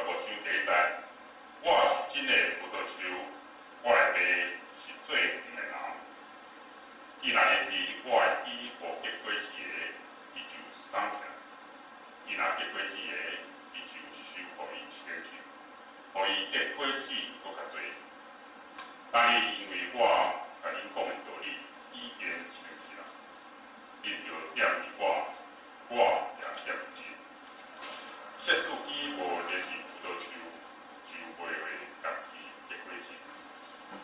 五章第一節，我是真的葡萄樹，我的爸是做園的人。伊若連佇我的枝無結果子的，伊就送起來；伊若結果子的，伊就收予伊清去，予伊結果子閣較濟。但是因為我共恁講的道理已經清氣啦，恁著踮佇我，我也踮佇恁。設使枝無連佇葡萄樹，就袂會家己結果子。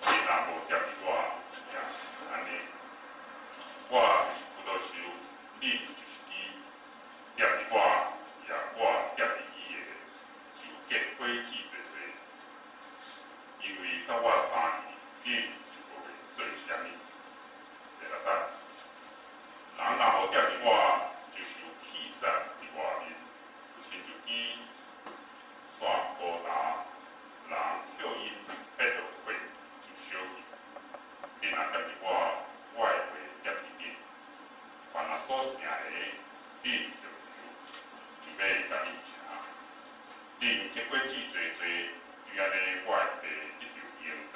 恁若無踮佇我，也是按呢。我就是葡萄樹，恁就是枝。踮佇我，也我踮佇伊的，就結果子濟濟。因為佮我相離，恁就無會做啥物。第六節，人若無踮佇我，就受棄殺佇外面，有親像枝煞烏焦，人抾𪜶撇落火就燒去。恁若踮佇我，我的話踮佇恁，凡若所疼的，恁著求，就欲共恁成。恁結果子濟濟，對按呢，我的爸得著榮光，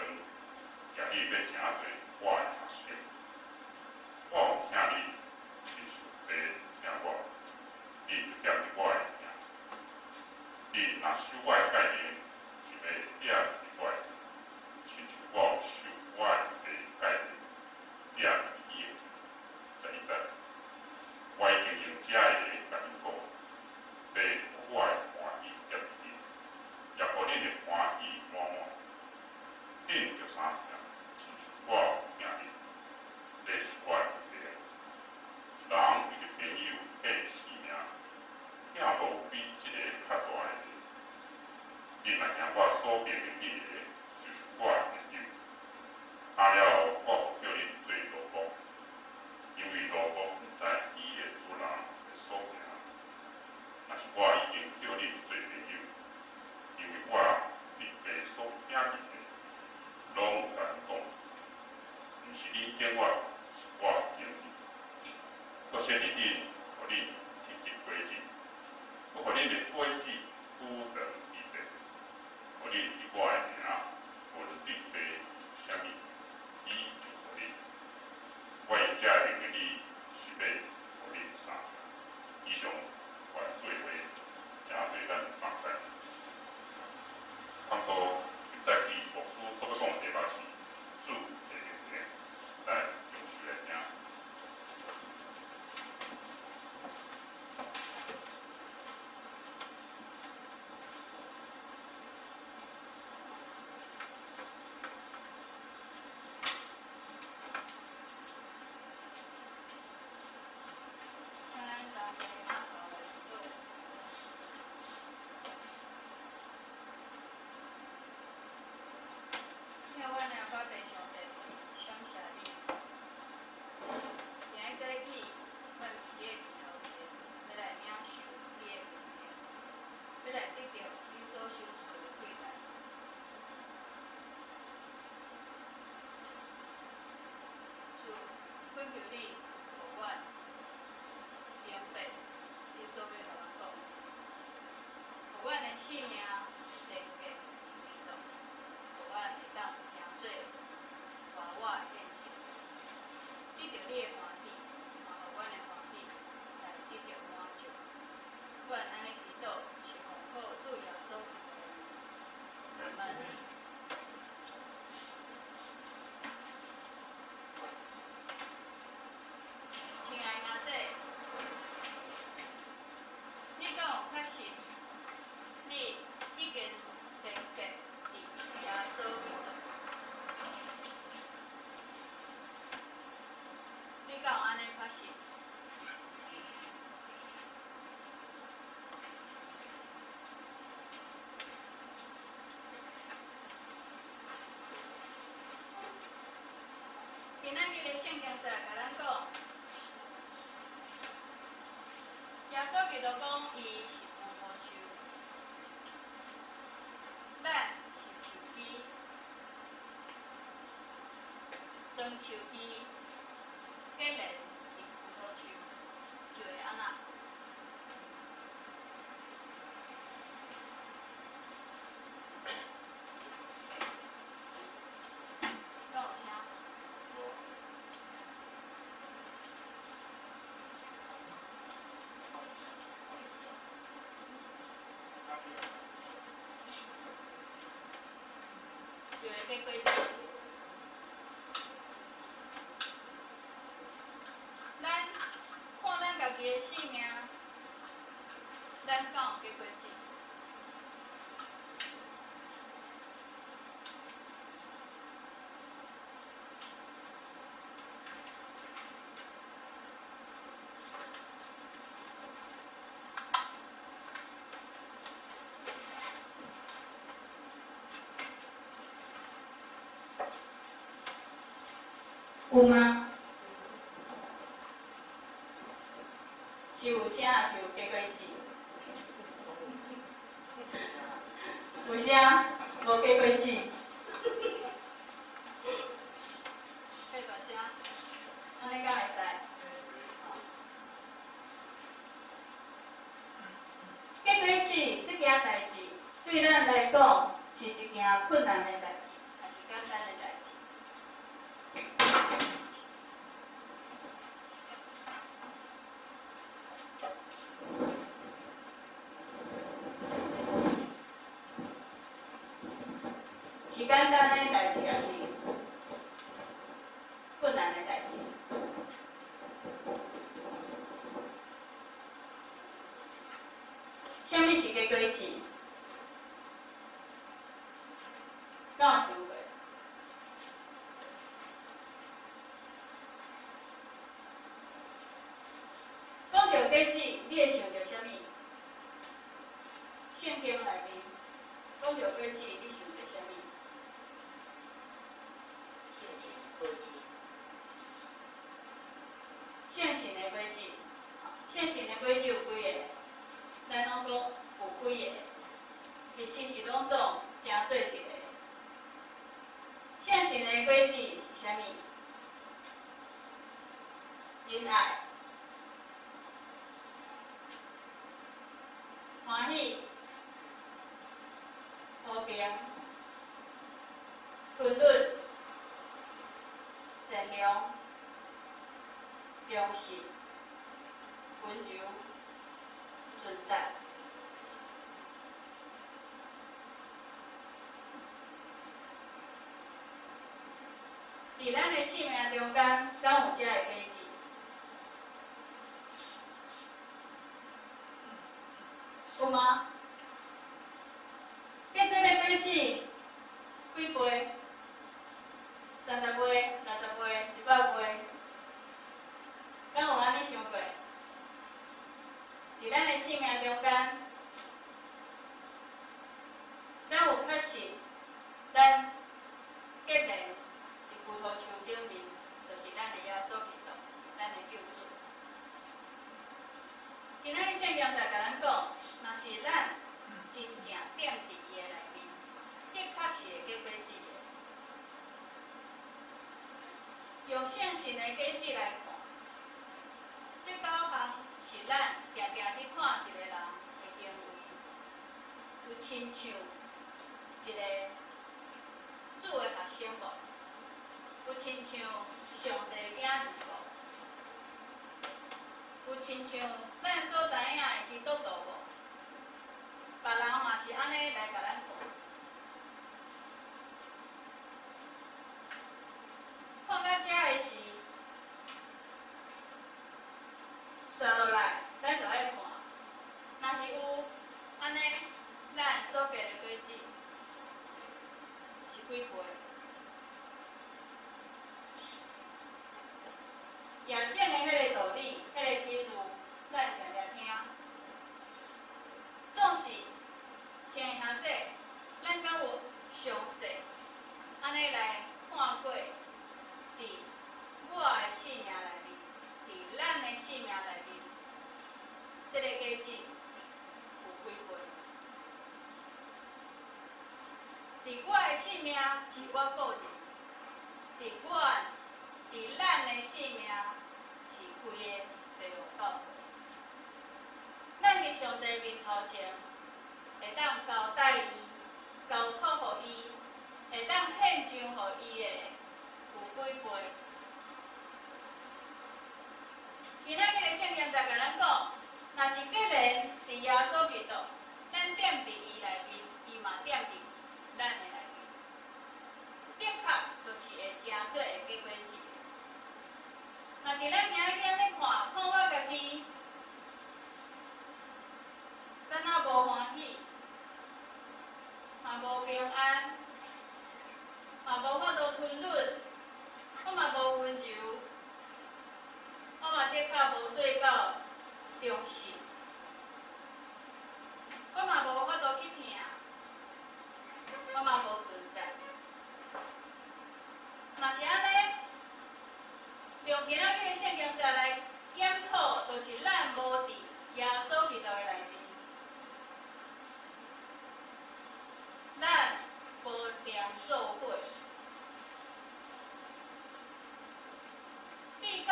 寄恁欲成做我的學生。我有疼恁，親像爸疼我，恁著踮佇我的疼。恁若守我的誡命，就欲踮佇我的疼，親像我有守我的爸誡命，踮佇伊的疼。11節，我已經用這个共恁講，欲予我的歡喜踮佇恁，也予恁的歡喜滿滿。恁著相疼，親像我有疼恁，這是我的命令。人為著朋友獻性命，疼無比這个較大的。恁若行我所命令恁的，就是我的朋友。啊了，我無叫恁做奴僕，因為奴僕毋知伊的主人的所行。若是我已經叫恁做朋友，因為我佇爸所聽見的，攏有共恁講。毋是恁揀我，是我揀恁。閣設立恁，予恁去結果子，閣予恁的果子久長不變，予恁佇我的名，無論對爸求啥物，伊就予恁。我用這个命令你，是欲予恁相疼。以上願主的話，成做咱幫助。講道今早起牧師所欲講的題目是主的命令，來用手來聽。請咱同齊徛頭來祈禱。疼阮的阿爸父上帝，感謝你。今仔早起，阮佇你的面頭前，欲來領受你的命令，欲來得著你所賞賜的貴禮。主，懇求你，予阮明白你所欲予阮講，予阮的性命連結基督，予阮會當成做活活的見證，得著你的歡喜，嘛予阮的歡喜來得著滿足。阮按呢祈禱，是奉靠主耶穌基督的名，阿門。親愛的兄弟，你敢有確信你已經連結佇耶穌基督？你敢有按呢確信？今仔日的聖經節共咱講，耶穌基督講伊是葡萄樹，咱是樹枝。當樹枝結連佇葡萄樹，就會按怎？就會結果子。咱看咱家己的性命，咱敢有結果子？有嗎？是有聲，還是有結果子？有聲，無結果子。太大聲，按呢敢會使？結果子這件代誌，對咱來講是一件困難的代誌，還是簡單的代誌？是簡單的代誌，還是困難的代誌？啥物是結果子？敢有想過？講到果子，你會想著啥物？聖經內面講著果子，你想著啥物？聖神的果子，聖神的果子有幾个？咱攏講有幾个，其實是攏總成做一个。聖神的果子是啥物？仁愛、歡喜、和平、溫柔、善良、忠實、溫柔、純節。佇咱的生命中間，敢有這个果子？有嗎？結這个果子幾倍？30倍、60倍、100倍？敢有按呢想過？佇咱的生命中間，咱有確信，咱結連佇葡萄樹頂面，就是咱的耶穌基督，咱的救主。今仔日聖經在共咱講，若是咱真正踮佇伊的內面，的確是會結果子的。用聖神的果子來看，這九項是咱定定去看一個人的行為，有親像一個主的學生無？有親像上帝的囝兒無？有親像咱所知影的基督徒無？別人嘛是按呢來共咱看，看到這的時，刷落來，咱就愛看。若是有按呢，咱所結的果子是幾倍？驗證的彼个道理，彼个比喻，咱定定聽。總是，親愛兄弟，咱敢有詳細按呢來看過？佇我的生命內面，佇咱的生命內面，這个果子有幾倍？佇我的生命是我個人，佇我佇咱的生命是規个西湖教會。咱佇上帝面頭前，會當交代伊，交託予伊，會當獻上予伊的有幾倍？今仔日的聖經在共咱講，若是既然佇耶穌基督，咱踮佇伊內面，伊嘛踮佇咱的內面。是咱今日按呢看，看我家己，敢若無歡喜，嘛無平安，嘛無法度吞忍，我嘛無溫柔，我嘛的確無做到忠信，我嘛無法度去疼，我嘛無存在。若是按呢，用今仔日的聖經節來檢討，就是咱無佇耶穌基督的內面，咱無連做伙。第九，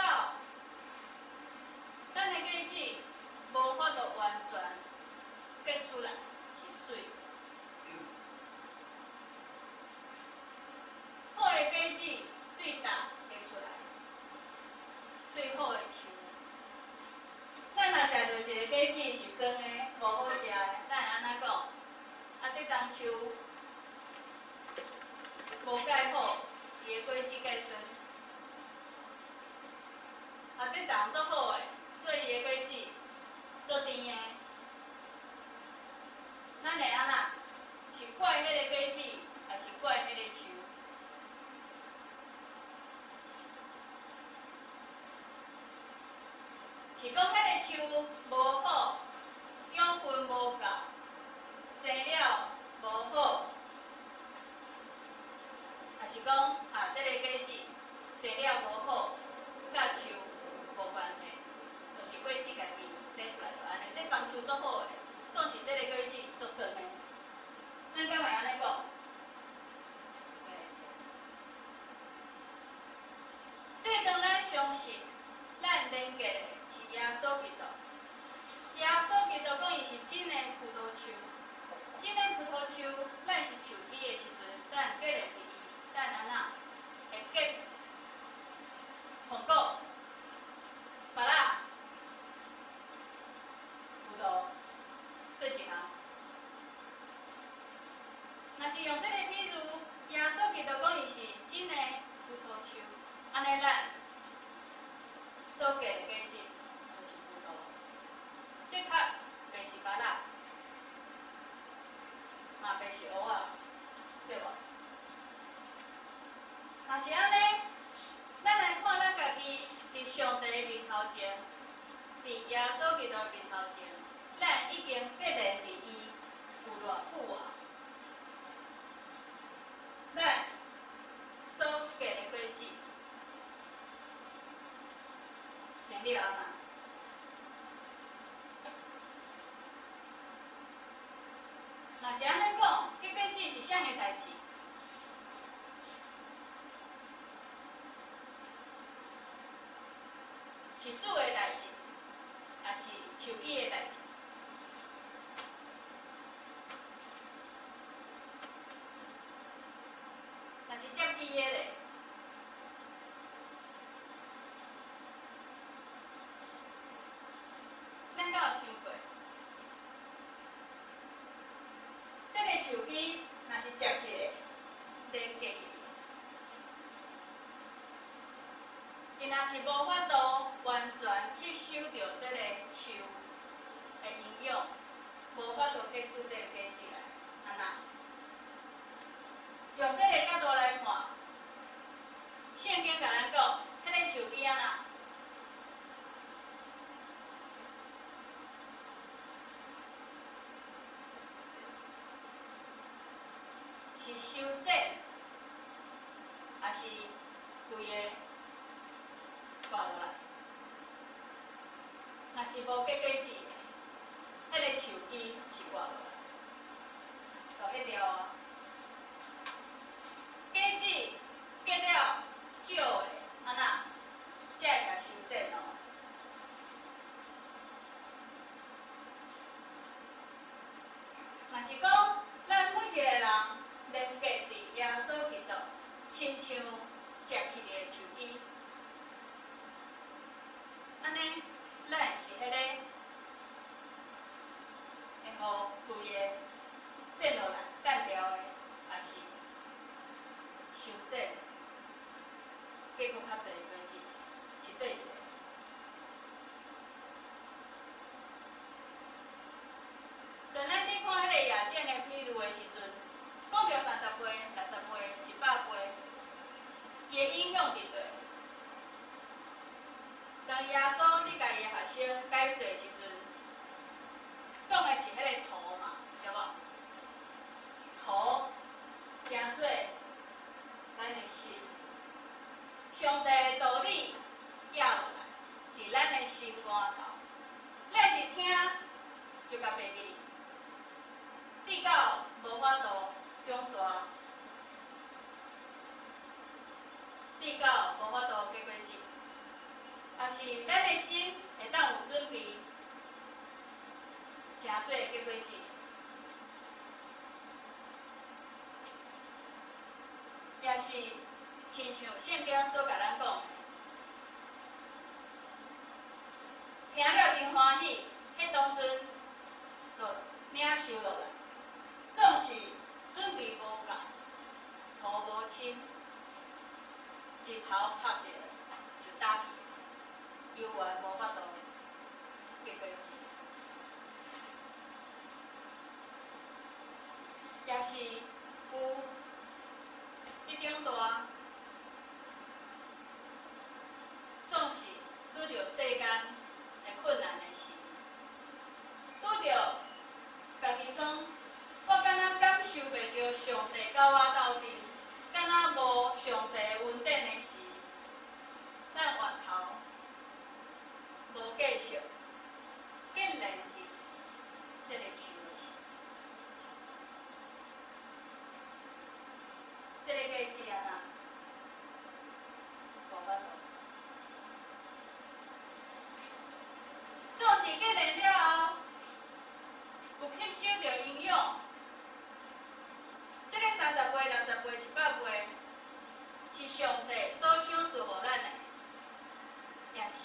咱的果子無法度完全結出來是媠。好的果子對佗結出來？對好的樹。咱若食著一個果子是酸的，無好食的，咱會按怎講？啊，這欉樹無蓋好，伊的果子蓋酸。啊，這欉足好的，所以伊的果子足甜的。咱會按怎？是怪彼個果子，抑是怪彼個樹？是講彼個樹無好，養分無夠，生了無好，抑是講啊，這個果子生了無好，佮樹無關係，就是果子家己生出來就按呢。這欉樹足好的，總是這個果子足酸的。咱敢會按呢講？所以當咱相信，咱連結的是耶穌基督。耶穌基督講伊是真的葡萄樹，真的葡萄樹，咱是樹枝的時陣，咱結連佇伊，咱按怎會結紅果、芭樂、葡萄，對一項。若是用這個比喻，耶穌基督講伊是真的葡萄樹，按呢咱所結的果子就是葡萄，的確袂是芭樂，嘛袂是芋仔，對無？若是按呢，咱來看咱家己佇上帝的面頭前，佇耶穌基督的面頭前，咱已經結連佇伊有偌久啊？咱所結的果子，生了按怎？若是按呢講，結果子是啥物代誌？是主的代誌，抑是樹枝的代誌？若是接枝的咧，咱敢有想過？這個樹枝若是接起來，連結起，伊若是無法度完全吸收著這個樹的營養，無法度結出這個果子來，按怎？用這個角度來看，聖經共咱講，彼個樹枝按怎？是修剪，抑是規个割落來？若是無結果子，彼個樹枝是割落來，就彼條啊。果子結了少的，按怎？才會共修剪哦。若是講，咱每一個人連結佇耶穌基督，親像接起的樹枝，按呢，咱是彼個會予規个剪落來、剪掉的，抑是修剪，結閣較濟果子，是佗一個？种的比喻的时阵，講著30倍、60倍、100倍，伊的影響佇佗。當耶穌咧共伊的學生解說的時陣，講的是彼个土嘛，對無？土成做咱的心，上帝的道理寄落來，佇咱的心肝頭。咱是聽就共袂記哩，直到無法度長大，直到無法度結果子，也是咱的心會當有準備，成做結果子。也是親像聖經所共咱講的，聽了真歡喜，彼當陣就領受落來，總是準備無夠，土無深，日頭拍一下就焦去，猶原無法度結果子。也是有一長大，總是拄著世間的困難的時，拄著家己講，我敢若感受袂著上帝佮我鬥陣，敢若無上帝恩典的時，咱回頭無繼續結連佇這个樹的時，這个果子按怎？無法度。做事結連了後，有吸收著營養。這个30倍、60倍、100倍，是上帝所賞賜予咱的，也是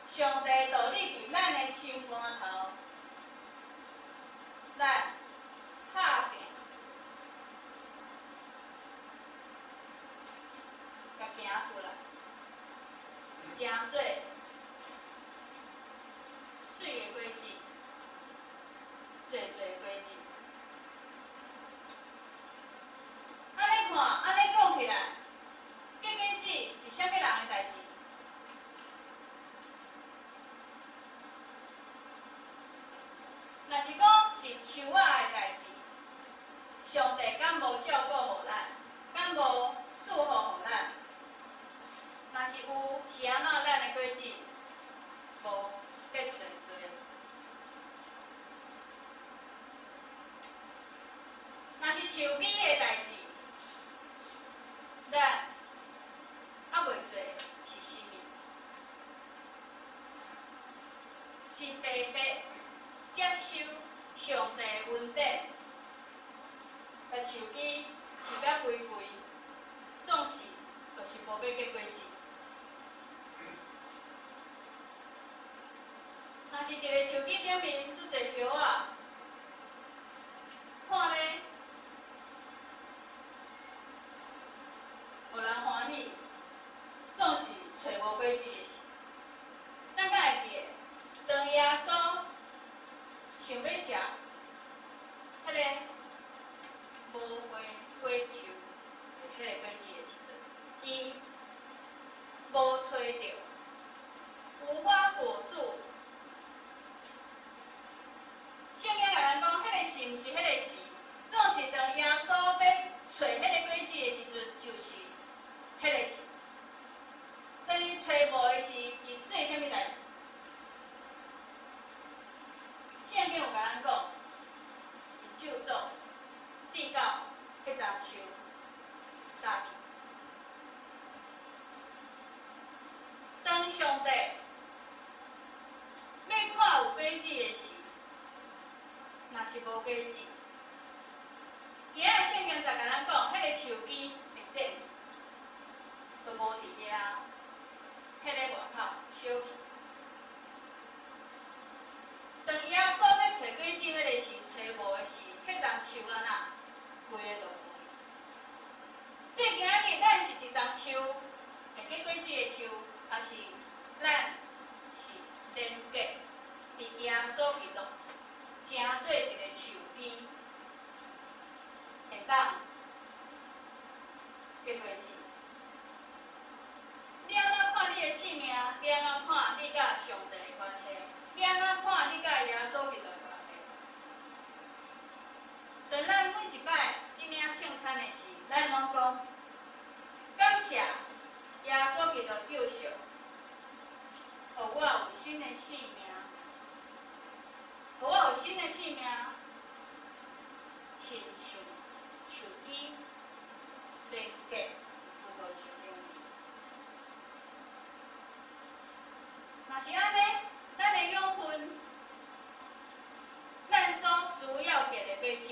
上帝道理佇咱的心肝頭，咱拍拼，共行出來，成做媠的果子，濟濟果子。按呢看，按呢講起來，結果子是啥物人的代誌？若是講是樹仔的代誌，上帝敢無照顧予咱，敢無賜福予咱？若是有，是按怎咱的果子無結濟濟？若是樹枝的代誌，咱猶未做是啥物？是白白接受上帝恩典，共樹枝飼甲肥肥，總是就是無欲結果子。若是一个樹枝頂面足濟葉仔，看咧，予人歡喜，總是揣無果子的時。咱敢會記得，當耶穌想欲食彼个無花果樹的彼个果子的時陣，伊無揣著無花果樹。聖經共咱講，彼个時毋是彼個時，總是當耶穌欲揣彼個果子的時陣，就是彼個時。當伊揣無的時，伊做啥物代誌？聖經有共咱講，伊咒詛，直到彼丛樹焦去。當上帝欲看有果子的時，若是無果子，今仔聖經就共咱講，彼个樹枝會剪，都無佇遐，彼个外口燒去。當耶穌欲揣果子彼个時，揣無的時，彼叢樹按怎，規个都無去。所以今仔日咱是一叢樹，會結果子的樹，抑是咱是連結佇耶穌基督，成做一个樹枝？結果子。你按怎看你的性命？你按怎看你佮上帝的關係？你按怎看你佮耶穌基督的關係？當咱每一擺去領聖餐的時，咱攏講感謝耶穌基督救贖，予我有新的生命，予我有新的生命，親像樹枝連結葡萄樹頂面。若是按呢，咱的養分，咱所需要結的果子，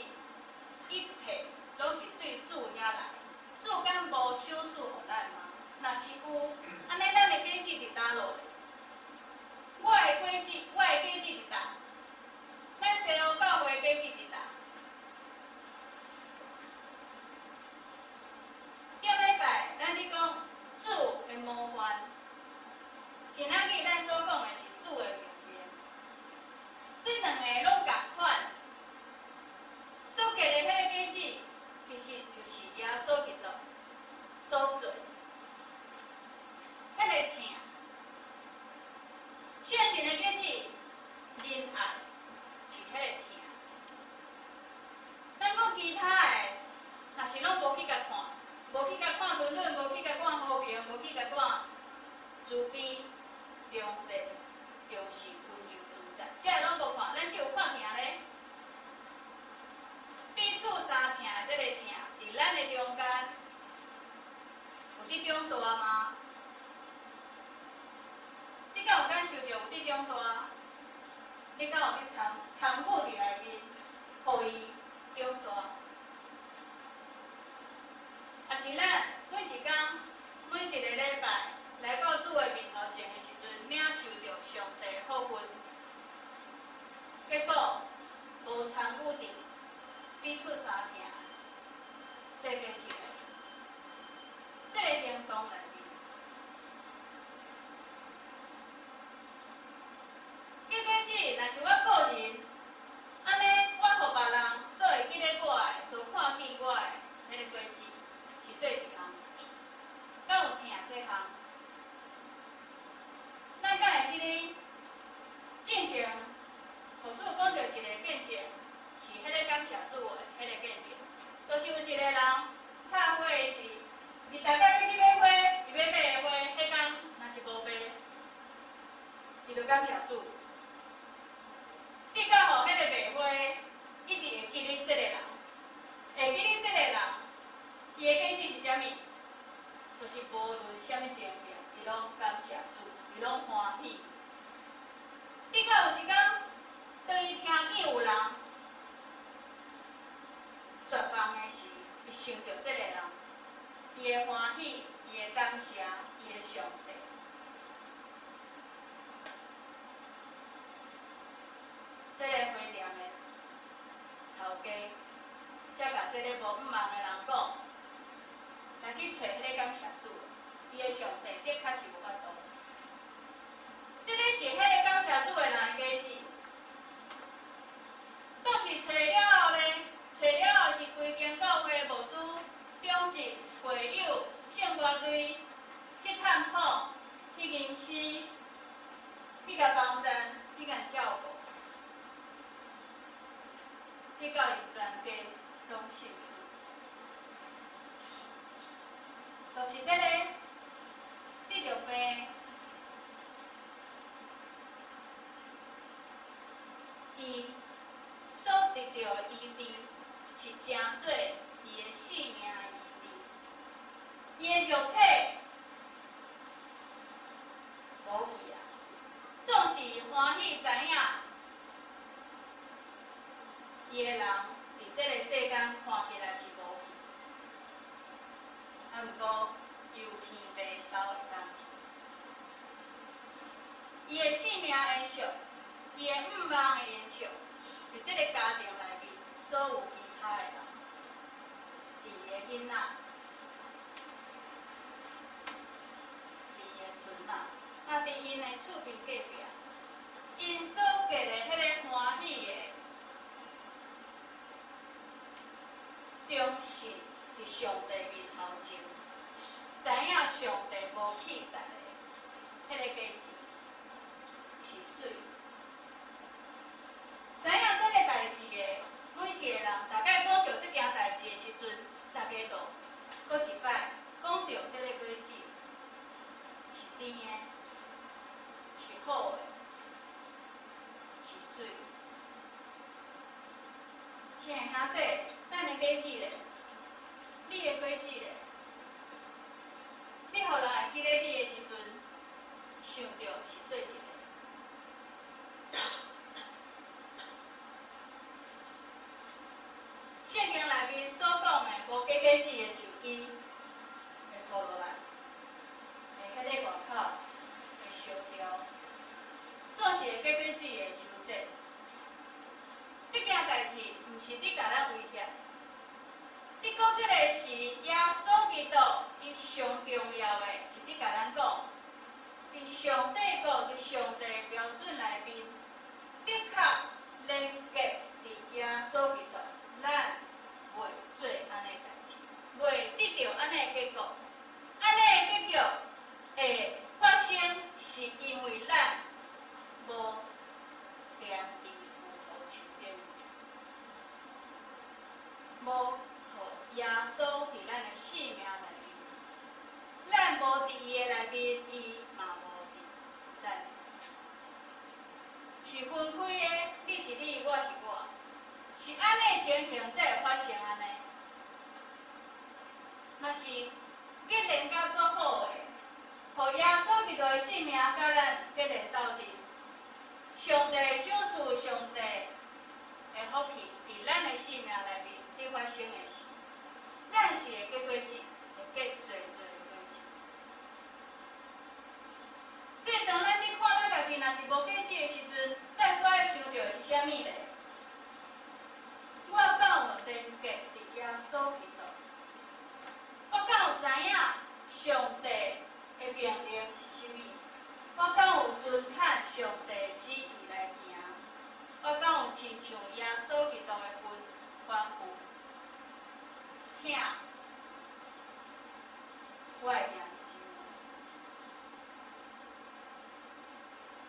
一切攏是對主遐來。主敢無賞賜予咱嗎？若是有，按呢咱的果子佇佗落？我的果子，我的果子佇佗？咱西湖教會的果子佇佗？頂禮拜咱咧講主的模範，今仔日咱所講的是主的命令。這兩个攏仝款，所結的彼个果子，其實就是耶穌基督所做。彼个疼，聖神的果子，仁愛是彼个疼。咱講其他的，若是攏無去共看，無去共看吞忍，無去共看和平，無去共看慈悲、良善、良善、溫柔、自在，這个攏無看，咱只有看疼咧。彼此相疼的這个疼，佇咱的中間有佇長大嗎？你敢有感受著有佇長大？你敢有去參與佇內面，予伊長大？抑是咱每一工、每一个禮拜來到主的面頭前的時陣，領受著上帝的福分，結果無參與佇彼此相疼這個一個這個行動內面。結果子，若是我個人，按呢，我予別人所會記得我的，所看見我的這个果子，是佗一項？敢有疼這項？咱敢會記得進前，牧師講著一個見證，是彼个感謝主的彼个見證，就是有一個人插花的時，伊大概欲去買花，伊欲買的花，彼工若是無賣，伊就感謝主。結果予彼個賣花一直會記得這個人，會記得這個人，伊的果子是啥物？就是無論啥物情形，伊攏感謝主，伊攏歡喜。結果有一工，當伊聽見有人絕望的時，伊想著這個人，伊會歡喜，伊會感謝，伊的上帝。這个花店的頭家，才共這个無毋望的人講，來去揣彼个感謝主，伊的上帝的確是有法度。這个是彼个感謝主的人的果子。倒是揣了後呢？揣了後是規間教會牧師、長執、會友、聖歌隊去探訪、去吟詩、去共幫贊、去共照顧，直到𪜶全家攏信主。就是這个得著病，伊所得著的醫治是成做伊的性命的醫治，伊的肉體無去啊，總是歡喜知影，伊的人佇這个世間看起來是無去，啊，毋過由天父兜會當去。伊的性命延續，伊的向望的延續，佇這个家庭內面，所有其他的人，佇伊的囡仔，佇伊的孫仔，啊，佇𪜶的厝邊隔壁，𪜶所結的彼个歡喜的忠信佇上帝面頭前，撒的彼个果子是媠。知影這个代誌的每一個人，大概講著這件代誌的時陣，大家就閣一擺講著這個果子是甜的，是好的，是媠。親愛兄弟，咱的果子咧，你的果子咧，你予人會記得你的時陣，想著是佗一個？聖經內面所講的無結果子的樹枝會鋤落來，會彼個外口會燒掉，總是會結果子的收節。這件代誌毋是佇共咱威脅，佇講這个是耶穌基督伊上重要的，是佇共咱講，佇上帝國、佇上帝的標準內面，的確連結佇耶穌基督，咱袂做按呢代誌，袂得著按呢結果。按呢結局會發生，是因為咱無踮佇葡萄樹頂，無予耶穌佇咱的生命內面，咱無佇伊的內面，伊嘛無佇咱。是分開的，你是你，我是我，是按呢情形才會發生按呢。若是結連甲足好的，予耶穌基督的性命佮咱結連鬥陣，上帝賞賜，上帝的福氣，佇咱的性命內面佇發生的時，咱是會結果子，會結濟濟果子。所以當咱佇看咱家己若是無果子的時陣，咱所愛想著的是啥物咧？我敢有連結佇耶穌基督？我敢有知影上帝的命令是啥物？我敢有遵行上帝旨意來行？我敢有親像耶穌基督的吩吩咐，疼我的兄弟姊妹？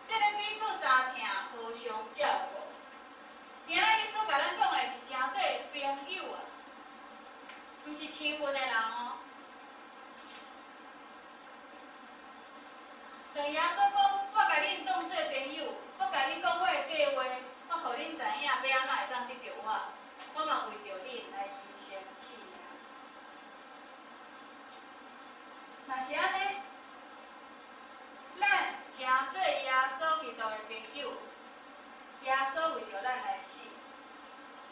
這个彼此相疼，互相照顧。今仔日所共咱講的是成做朋友啊，毋是親份的人哦。當耶穌講，我共恁當做朋友，我共恁講我的計劃，我予恁知影欲按怎會當得著我，我嘛為著恁來犧牲性命。若是按呢，咱成做耶穌基督的朋友，耶穌為著咱來死，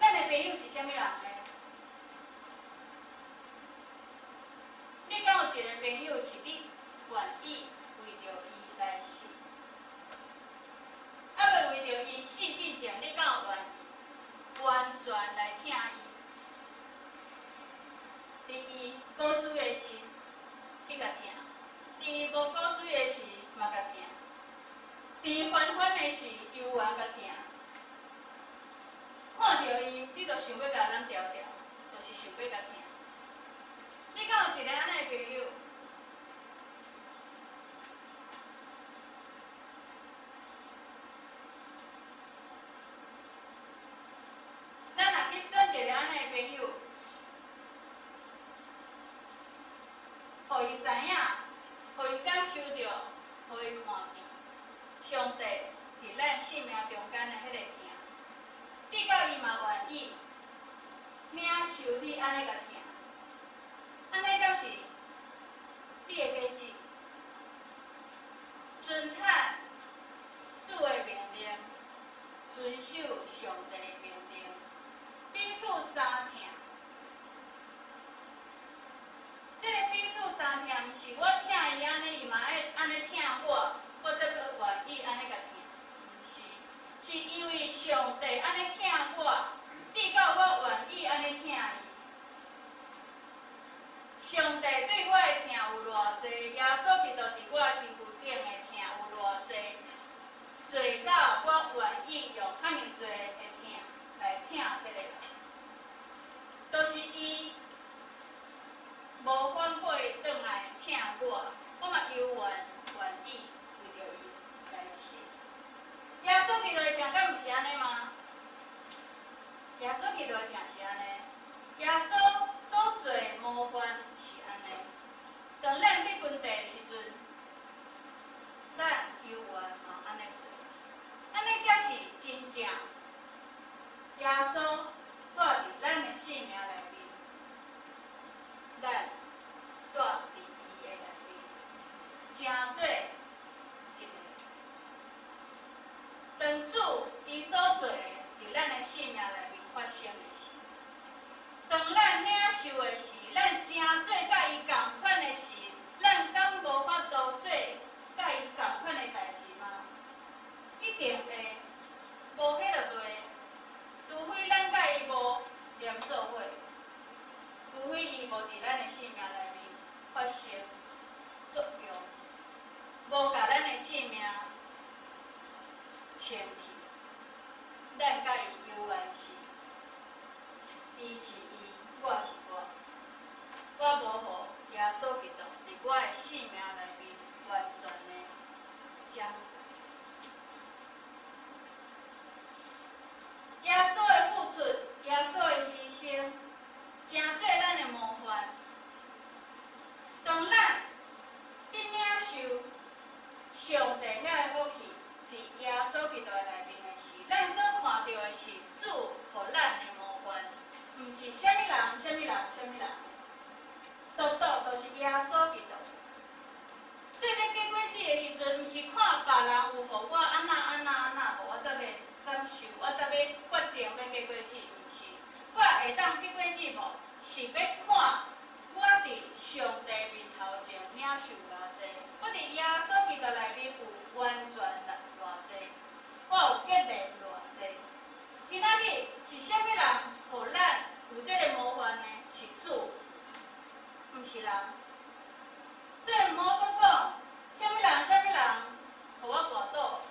咱的朋友是啥物人呢？你敢有一个朋友是你願意為著伊來死？猶未為著伊死之前，你敢有願意完全來疼伊？佇伊古錐的時，去共疼；佇伊無古錐的時，嘛共疼；佇伊煩煩的時，猶原共疼。看著伊，你就想欲共攬牢牢，就是想欲共疼。你敢有一个按呢的朋友？咱若去選一个按呢的朋友，予伊知影，予伊感受著，予伊看見，上帝佇咱生命中間的彼個疼，直到伊嘛願意領受你按呢共疼，按呢敢是你的果子？遵行主的命令，遵守上帝的命令，彼此相疼。這个彼此相疼，毋是我疼伊按呢，伊嘛愛按呢疼我，我才閣願意按呢共疼。毋是，是因為上帝按呢疼我，直到我願意按呢疼伊。上帝佇按呢嗎？耶穌基督的疼是按呢，耶穌所做的模範是按呢。當咱去分地的時陣，咱猶原嘛按呢做，按呢才是真正耶穌住佇咱的生命內面，咱住佇伊的內面，成做一個。當主伊所做的佇咱的生命內面發生的時，當咱領受的時，咱成做佮伊仝款的時，咱敢無法度做佮伊仝款的代誌嗎？一定會，無彼就袂。除非咱佮伊無連做伙，除非伊無佇咱的生命內面發生作用，無共咱的生命清去，咱佮伊猶原是，伊是伊，我是我，我無予耶穌基督佇我的生命內面完全的掌權。耶穌的付出，耶穌的犧牲，成做咱的模範。當咱伫領受上帝遐个福氣，佇耶穌基督的內面的時，咱所看著的是主予咱的模範，毋是啥物人、啥物人、啥物人，獨獨就是耶穌基督。這欲結果子的時陣，毋是看別人有予我按怎按怎按怎，予我才欲感受，我才欲決定欲結果子，毋是。我會當結果子無？是欲看我佇上帝面頭前領受偌濟，我佇耶穌基督內面有完全偌濟，我有結連偌濟。今仔日是啥物人予咱有這个模範呢？是主，毋是人。所以毋好閣講，啥物人啥物人予我跋倒，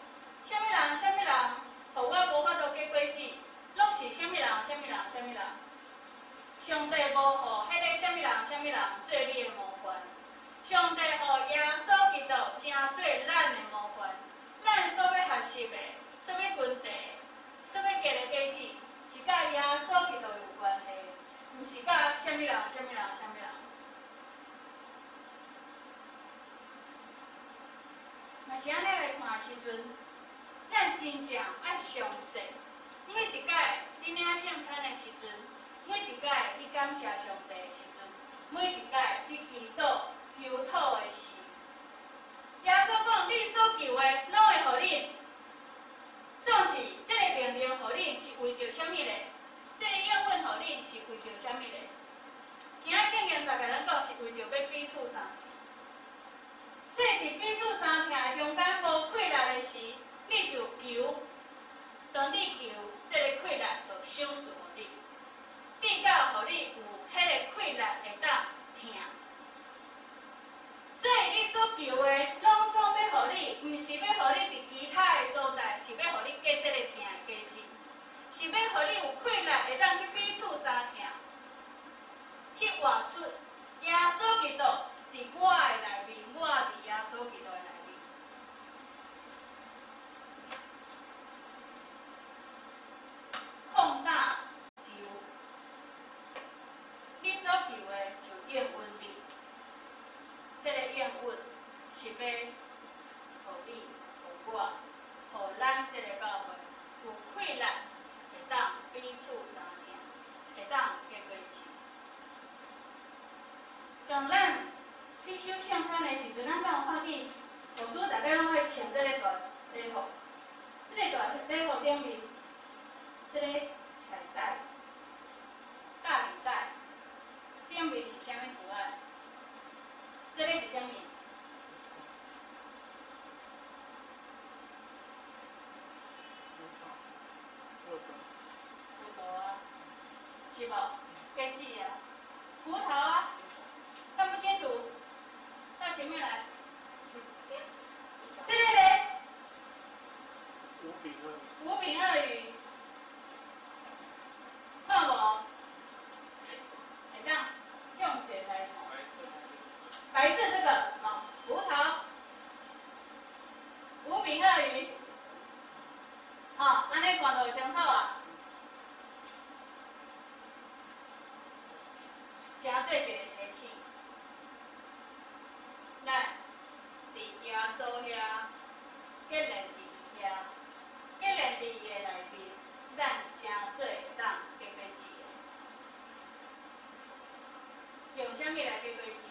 啥物人啥物人予我無法度結果子，攏是啥物人啥物人啥物人。上帝無予彼个啥物人啥物人做你的模範，上帝予耶穌基督成做咱的模範。咱所欲學習的，所欲跟隨，所欲結的果子，是佮耶穌基督有關係，毋是佮啥物人啥物人啥物人。若是按呢來看的時陣，咱真正愛詳細。每一擺你領聖餐的時陣，每一擺你感謝上帝的時陣，每一擺你祈禱求討的時，耶穌講：你所求的，攏會予恁。總是這个命令予恁是為著啥物咧？這个應允予恁是為著啥物咧？今仔聖經就共咱講是為著欲彼此相疼。所以佇彼此相疼中間無氣力的時，你就求。當你求，這个氣力就賞賜予你，至到予你有彼个氣力會當疼。所以你所求的，攏總欲予你，毋是欲予你佇其他的所在，是欲予你結這个疼的果子，是欲予你有氣力會當去彼此相疼，去活出耶穌基督佇我的內面，我佇耶穌基督的內面。放膽求，你所求的就應允你。這个應允是欲予你、予我、予咱這个教會有氣力，會當彼此相疼，會當結果子。當咱去守聖餐的時陣，咱敢有看見牧師逐擺攏愛穿這个大禮服，這个大禮服頂面，這个彩帶、大禮帶，頂面是啥物圖案？這个是啥物？葡萄啊，是無？果子啊，葡萄啊，看不清楚，到前面來。這个咧？五餅二魚。五餅二魚，看無？會當向前來看。白色這個，哦，葡萄，五餅二魚，好，按呢看就會清楚啊。誠做一個提醒，咱佇耶穌遐，結連佇伊遐，結連佇伊的內面，咱誠做會當結果子的。用啥物來結果子？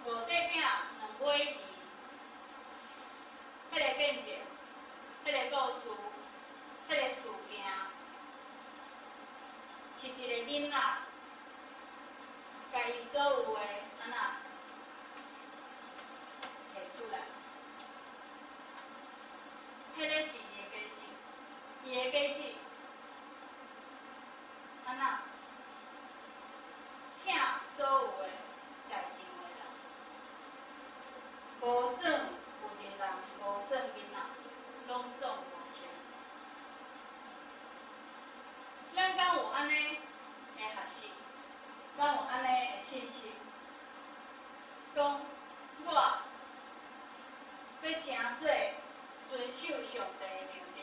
五塊餅兩尾魚，彼個見證，彼個故事，彼個事件，是一個囡仔，共伊所有的按怎提出來，彼個是伊的果子，伊的果子按怎疼所有的在場的人，無算有一人，無算囡仔，攏總無穿。咱敢有按呢的學習？敢有按呢的信心？講我欲誠做遵守上帝的命令，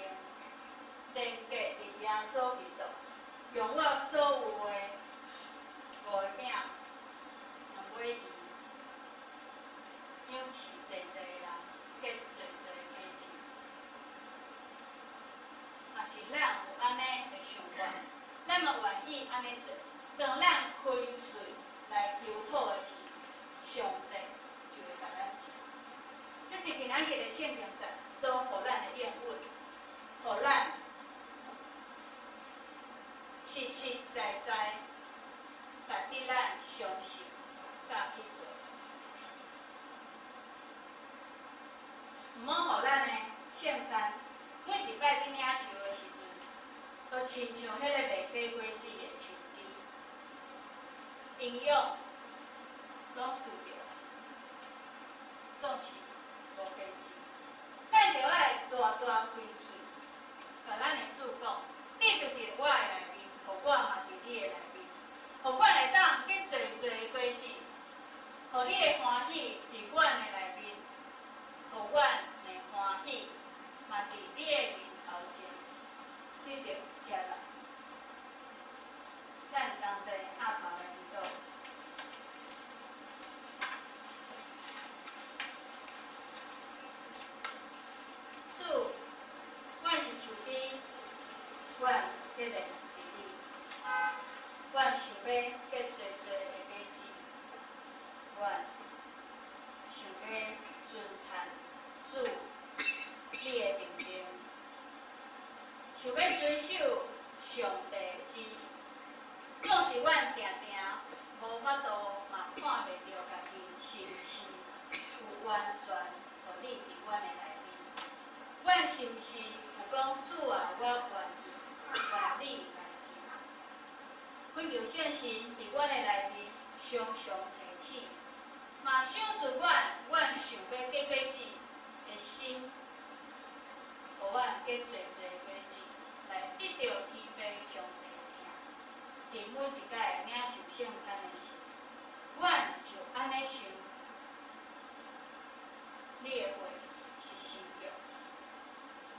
連結佇耶穌基督，用我所有的五个餅、兩尾魚，養飼濟濟人，結濟濟果子。若是咱有按呢的想法，咱嘛願意按呢做。當咱開喙來求討的時，上帝就會共咱食。這是今仔日的聖經節所予咱的應允，予咱實實在在值得咱相信，佮去做。毋好予咱的聖餐每一擺去領受的時陣，都親像彼个袂結果子的樹枝，營養攏輸著，總是無果子。咱著愛大大開喙，共咱的主講：你就佇我的內面，予我嘛佇你的內面，予我會當結濟濟果子，予你的歡喜佇阮的內面，予阮的歡喜嘛佇你的面頭前得著接納。咱同齊阿頭來祈禱。主，阮是樹枝，阮結連佇你，阮想欲結濟濟的果子，阮想欲遵行主你的命令，想欲遵守上帝的旨意。總是阮定定無法度嘛看袂著家己是毋是有完全予你佇阮的內面，阮是毋是有講主啊，我願意，願你來治。懇求聖神佇阮的內面常常提醒，嘛賞賜阮，阮想欲結果子的心，予阮結濟濟果子，來得著天父上帝的疼。佇每一擺領受聖餐的時，阮就按呢想，你的話是新約，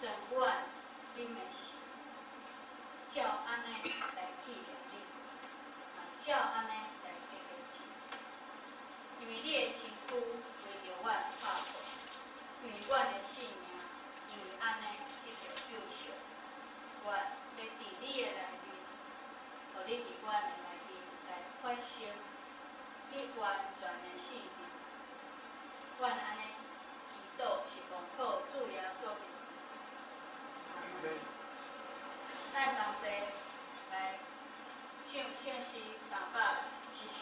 當阮啉的時，照按呢來紀念你，嘛照按呢來結果子。因為你的身軀為著阮拍破，因為阮的性命，因為按呢得著救贖，阮欲佇你的內面，予你佇阮的內面來發生你完全的性命。阮按呢祈禱是奉靠主耶穌基督。阿們。咱同齊來唱聖詩307首。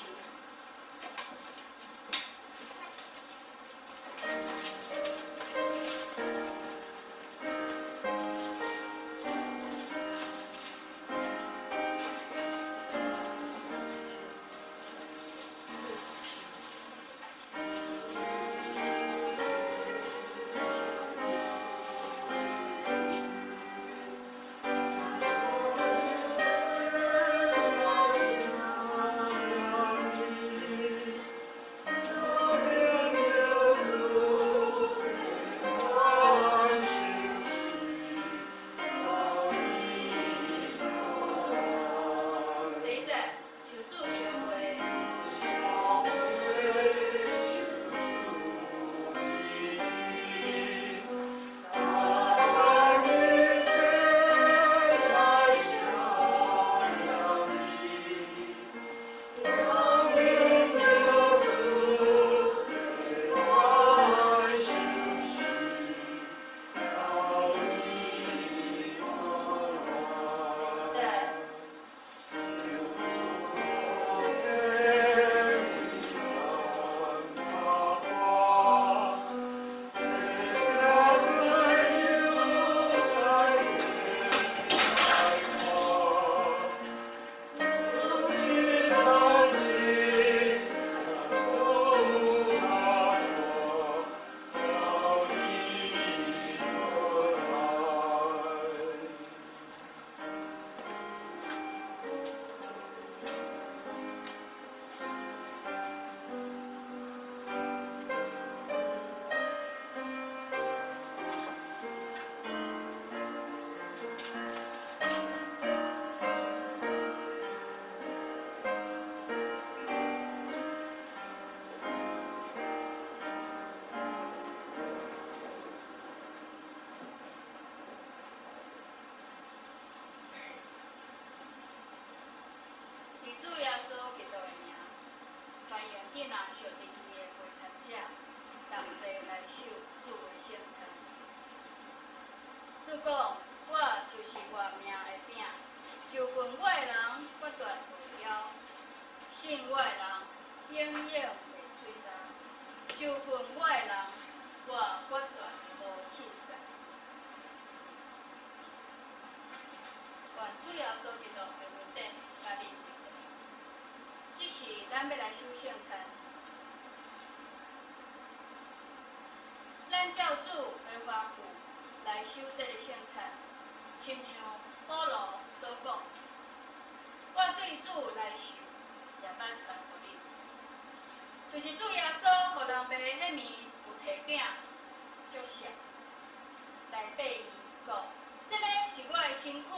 我囝仔相伫伊的陪餐者同齐來守主的聖餐。主講：我就是活命的餅，就近我的人決斷袂枵，信我的人永遠袂喙焦。就近我的人，我決斷無棄殺。願主耶穌基督的恩典佮恁同在。這時，咱欲來守聖餐。咱照主的吩咐來守這个聖餐，親像保羅所講：我對主來受，也捌傳予恁。就是主耶穌予人賣彼暝有提餅，祝謝，來擘伊講：這个是我的身軀，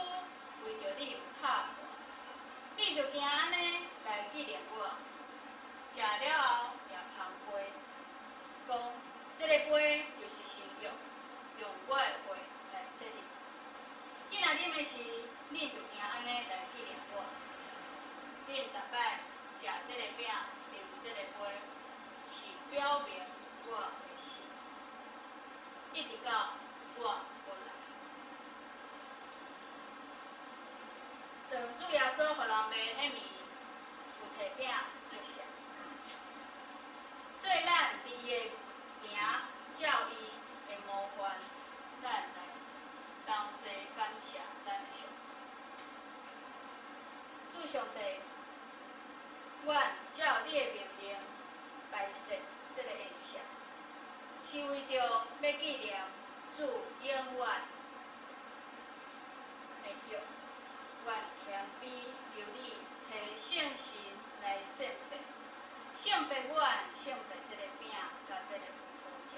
為著你有拍破，你著行按呢來紀念我。食了後也捧杯，講：這个杯就是新約，用我的血來設立。你若啉的時，恁就行按呢來紀念我。恁逐擺食這个餅，啉這个杯，是表明我的死，一直到我閣來。當主耶穌予人賣彼暝，有提餅祝謝，所以咱佇伊的名，照伊的模範，咱來同齊感謝咱的上帝。主上帝，阮照你的命令擺設這个宴席，是為著欲紀念主永遠的約。願謙卑求你差聖神來聖別，聖別阮，聖別這个餅佮這个葡萄汁，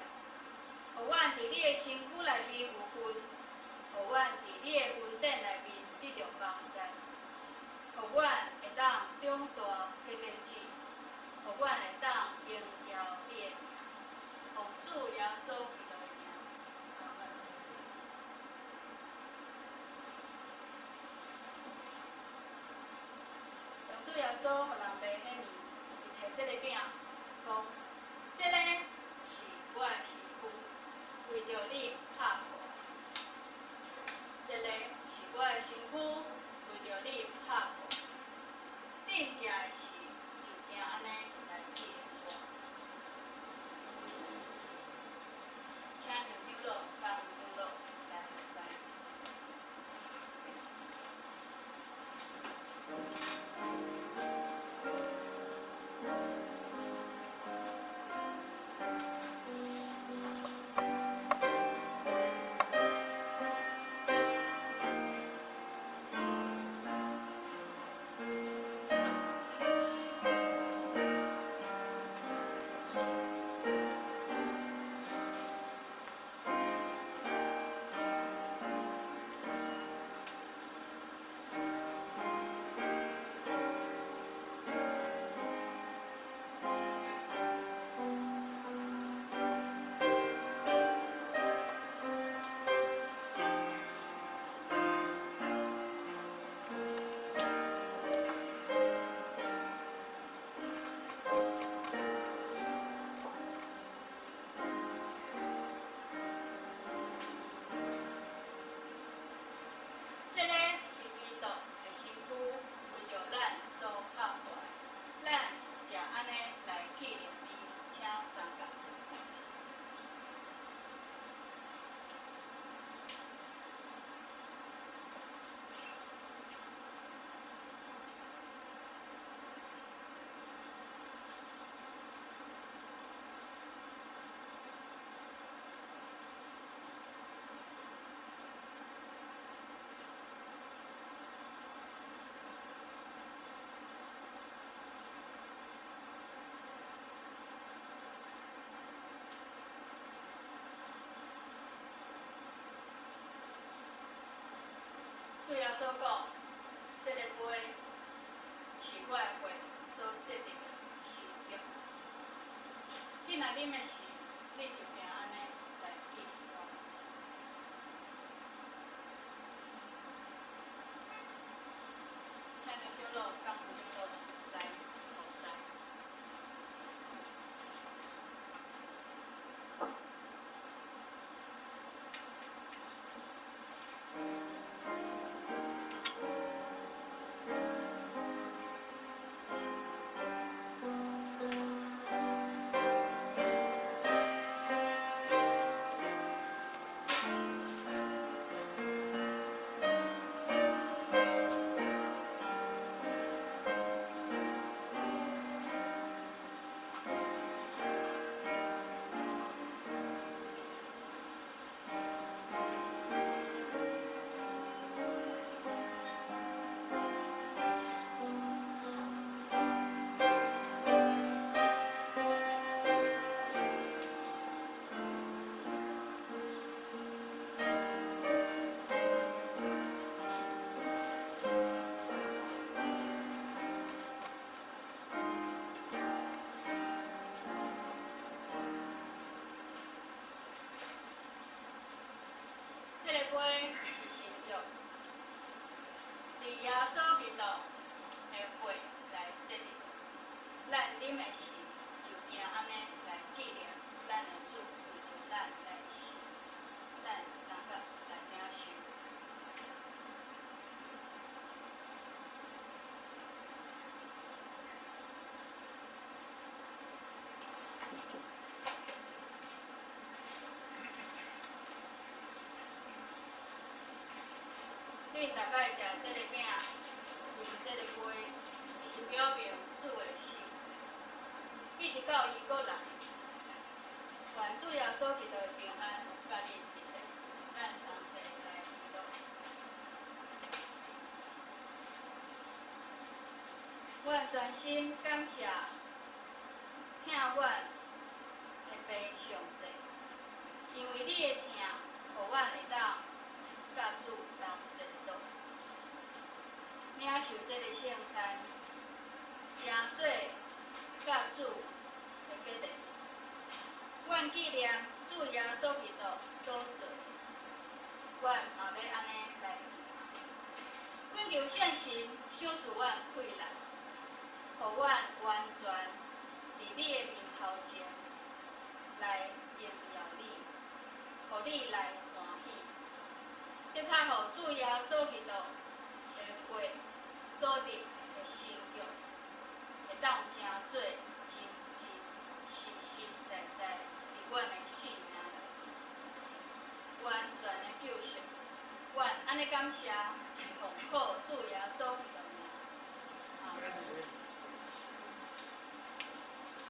予阮佇你的身軀內面有份，予阮佇你的恩典內面得著幫助，予阮會當長大彼個子，予阮會當榮耀你的名，奉主耶穌基督的名，阿們。當主耶穌予人賣彼暝，伊提這个餅，講：這个是我的身軀，為著你拍破。這个是我的身軀，為著你拍破。恁食的時，就行按呢來紀念我。請楊長老、江長老來服侍。這个是基督的身軀，為著咱所拍破的，咱才按呢來紀念伊，請三共。主耶穌講：這个杯是我的血所設立的新約。你若啉的時，你就行按呢來紀念我。請楊長老、江長老來服侍。杯是新約，佇耶穌基督的血來設立。咱啉的時，就行按呢來紀念咱的主為著咱來死，咱相佮來領受。恁逐擺食這个餅，飲這个杯，是表明主的死，一直到伊閣來。願主耶穌基督的平安佮恁一齊，咱同齊來祈禱。阮全心感謝疼阮的父上帝，因為你的疼，予阮會當佮主同齊倒，領受這个聖餐，成做佮主的結連。阮紀念主耶穌基督所做的，阮嘛欲按呢來行。懇求聖神賞賜阮氣力，予阮完全佇你的面頭前來榮耀你，予你來歡喜。得較予主耶穌基督的血所立的新約，會當成做真真實實在在佇阮的性命內底，完全的救贖。阮按呢感謝，是奉靠主耶穌基督。